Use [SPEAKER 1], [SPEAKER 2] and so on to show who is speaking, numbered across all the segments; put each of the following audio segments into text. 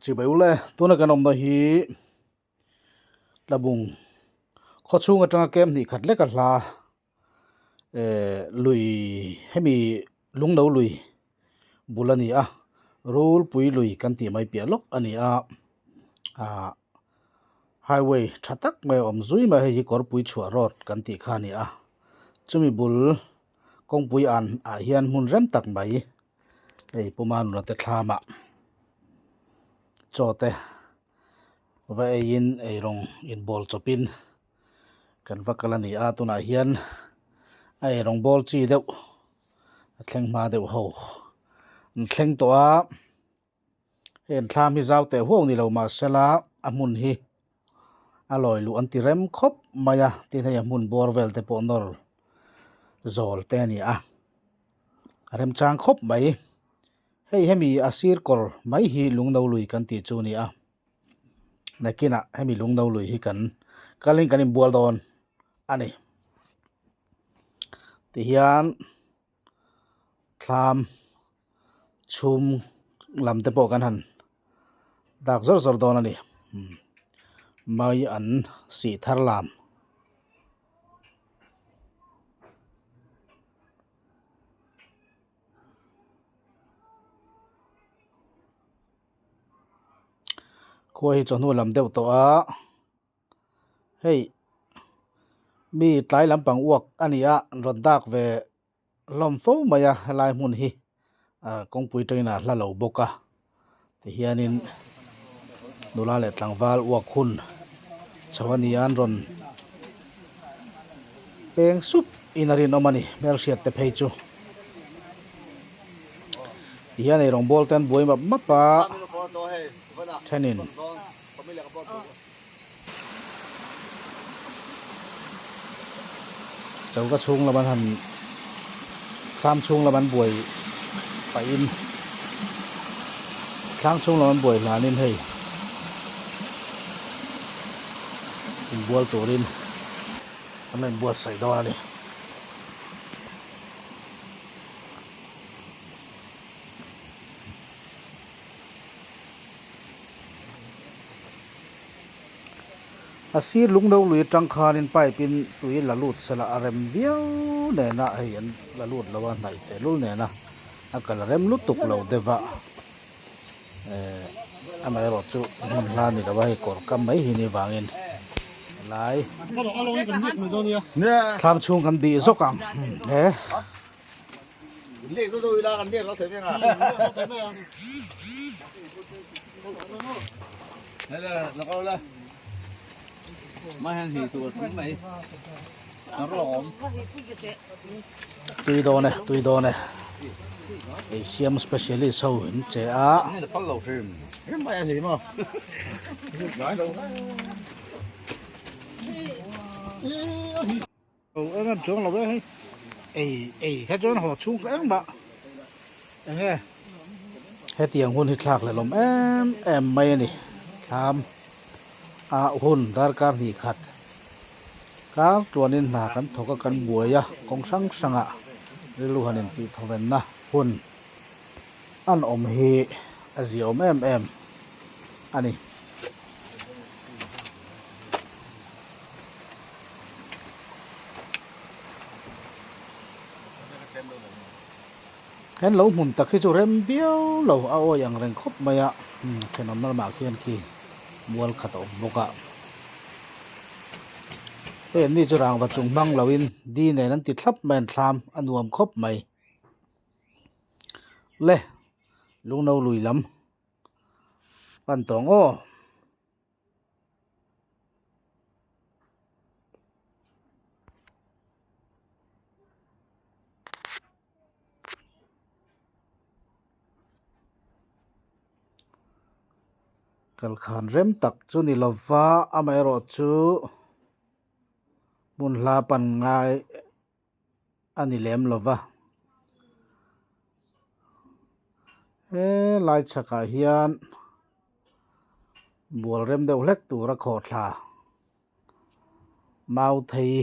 [SPEAKER 1] Chibai ule, tuna kan awmna hi Tlabung khawchhung atanga kem hnih khat lek a hla eh lui hemi lungno lui bul a ni a, rulpui lui kan tih mai piah lawk a ni a, ah highway tha tak mai a awm zui mai a, hei hi kawrpui chhuah road kan tih kha a ni a, chumi bul kawngpui an ah hian hmun rem tak mai hei puma nula te thlamah chaw te va eiin eirawng inbawl chawpin kan va kal a ni a tunah hian a eirawng bawl chi deuh a thleng hma deuh ho an thleng tawh a hei an thlam hi zau teh huau ni lo mahsela a hmun hi a lawi luh an ti rem khawp mai a tin hei a hmun bawr vel te pawh nawr zawl te a ni a a remchang khawp mai hei hemi a sir kawr mai hi lungno lui kan tih chu a ni a nakinah hemi lungno lui hi kan kalin kan inbual dawn a ni tihian thlam chhum lam te pawh kan han dak zawr zawr dawn a ni mai an sih thar lam. Khua hi chawhnu lam deuh tawh a hei mi tlai lampang uak a ni a rawn dak ve hlawm fo mai a helai hmun hi ah kawngpui atangin a hla lo bawk a tihianin nula leh tlangval uak hun chho a ni a an rawn peng sup in a rinawm a ni hmelhriat te phei chu tihian eirawng bawl te an buai map map a thenin. Choka chhung lam an han thlam chhung lam an buai pahin thlam chhung lam an buai hlanin hei inbual turin an lo inbuatsaih dawn a ni. A sir lung no lui atang khanin pipe in tui la lut sela a rem viau nena hei an la lut lo a hnaih tehlul nena a kal a rem lutuk lo deuh a eh amaherawh chu hmun hla ni lo a hei kawr kam mai hi ni vangin helai thlam chhung kan bih zawk ang he. Tui dawn e tui dawn e ei siam specialist ho in che a. Eng an chuang lo e hei ei ei kha chuan haw chhung kha engmah eng nge hetiang hun hi thlak leh lawm em em mai a ni thlam ah hun darkar hnih khat kar tuanin hna kan thawk a kan buai a kawng hrang hrangah rilru han intih thawvenna hun an awm hi a ziaawm em em a ni. Hen lo hmun tak hi chu rem viau lo a awi ang reng khawp mai a thenawmna lamah khian khi mual khat a awm bawk a hei an ni chu rangva chung hmang lo in di nen an ti thlap mai an thlam a nuam khawp mai le lungno lui lam pan tawng aw. Kalkhan rem tak chu ni lova amaherawhchu hmun hla pan ngai a ni lem lova helai chhakah hian bual rem deuh hlek tura khawhthla mau thei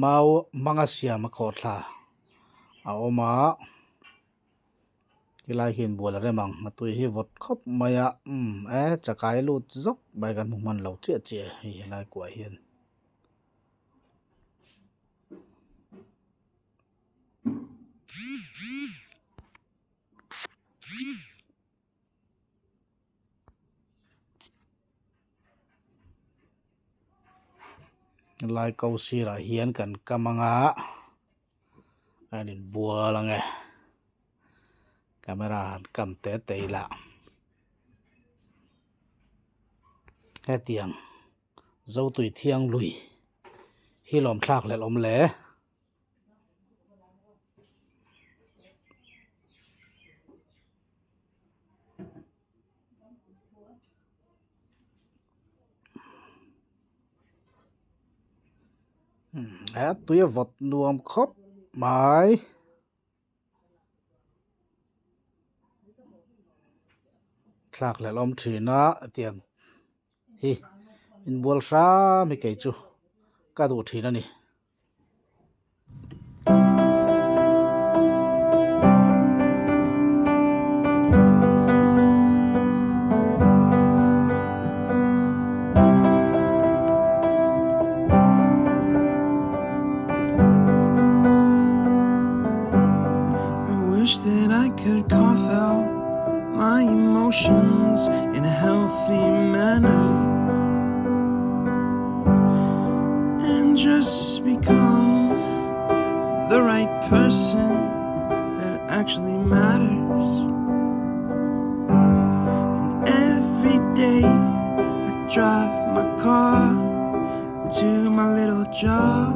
[SPEAKER 1] mau hmanga siam a khawhthla a awm a. Helai hi inbual a rem ang a tui hi vawt khawp mai a umm e chakai lut zawk mai kan hmu hman lo chiah chiah e hei helai kuah hian. Helai ko sirah hian kan kam anga a inbual ange camera han kam te te ila hetiang zotui thiang lui hi lawm thlak hlelh awm le. He tui a vawt nuam khawp mai. Thlak hlelh awm thin a hetiang hi inbual hram hi kei chu ka duh thin a ni.
[SPEAKER 2] I wish that I could cough out my emotions in a healthy manner and just become the right person that actually matters. And every day I drive my car to my little job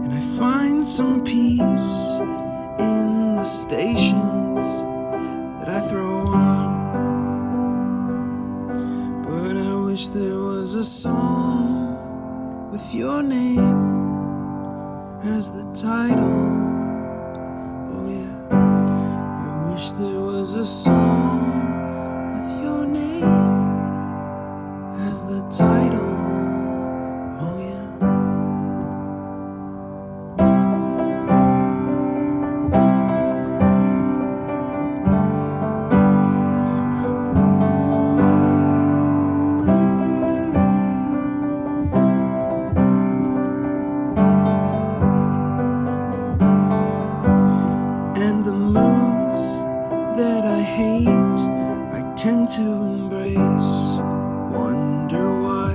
[SPEAKER 2] and I find some peace in the stations that I throw on. But I wish there was a song with your name as the title. Oh, yeah. I wish there was a song with your name as the title. Oh, yeah. Ooh, la, la, la, la. And the moods that I hate, I tend to embrace. Wonder why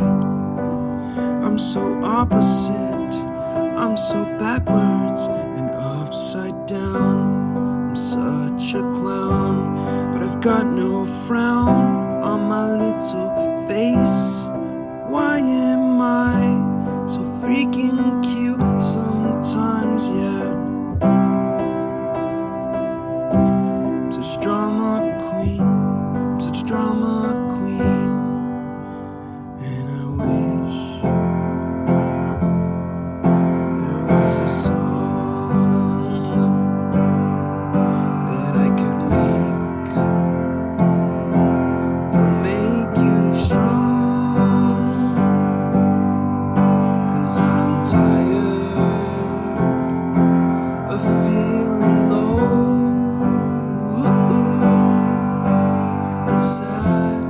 [SPEAKER 2] I'm so opposite, I'm so backwards and upside down. I'm such a clown, but I've got no frown on my little face. Why am I so freaking cute sometimes? Yeah. I'm such a drama queen. I'm such a drama queen. And I wish there was a song that I could make that'll make you strong. Cause I'm tired of feeling low and sad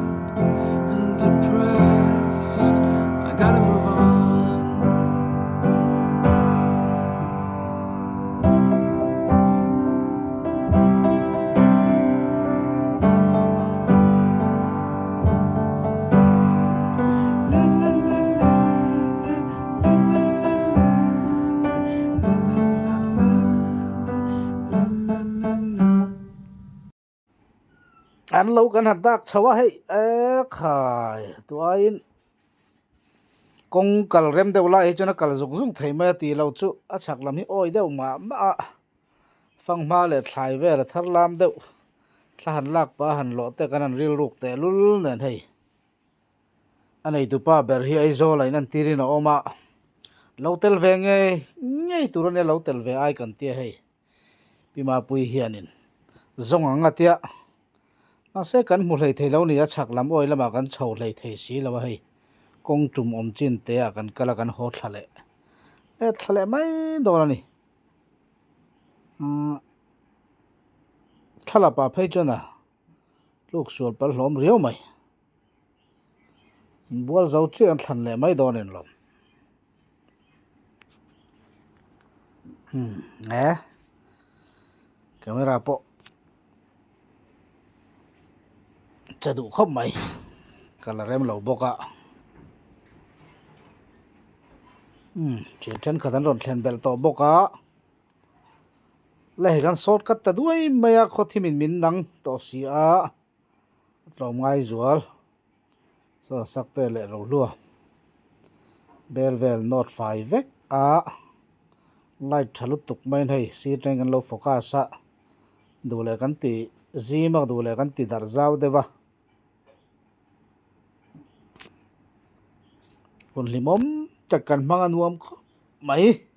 [SPEAKER 2] and depressed. I gotta move on. La la la la la la la la la la la la la la la.
[SPEAKER 1] An lo kan han dak chho a hei ekhai tuaiin kawng kal rem deuh lai hi chuan a kal zung zung thei mai a tih loh chu a chhak lam hi awi deuh mah mah a fanghma leh thlai vel a thar lam deuh thla han lak pah a han lawh te kan han rilruk teh lul nen hei a neitupa ber hi Aizawl ah in antirin a awm a lo tel ve ngei ngei tur a nia lo tel ve ai kan tia hei. Pi Mapuii hianin zawng ang a tia mahse kan hmu hlei thei lo ni a chhak lam awi lamah kan chho hlei thei si lo a hei kawng tum awm chin te ah kan kal a kan haw thla leh let thla leh mai dawn a ni. Thlalapa phei chuan a tluk sual pal hlawm riau mai. Inbual zo chiah an thlan leh mai dawn in lawm. Hmm e camera pawh che duh khawp mai ka la rem lo bawk a hmm thian thenkhat an rawn thlen belh tawh bawk a la hei kan shortcut ta duai mai a khawthim in min dang tawh si a tlawmngai zual. Saw sak te leh rohlua bel vel nawt fai vek a light tha lutuk mai in hei sir teng kan lo focus a duh leh kan ti zim a duh leh kan ti darh zau deuh a hun hlimawm tak kan hmang a nuam khawp mai.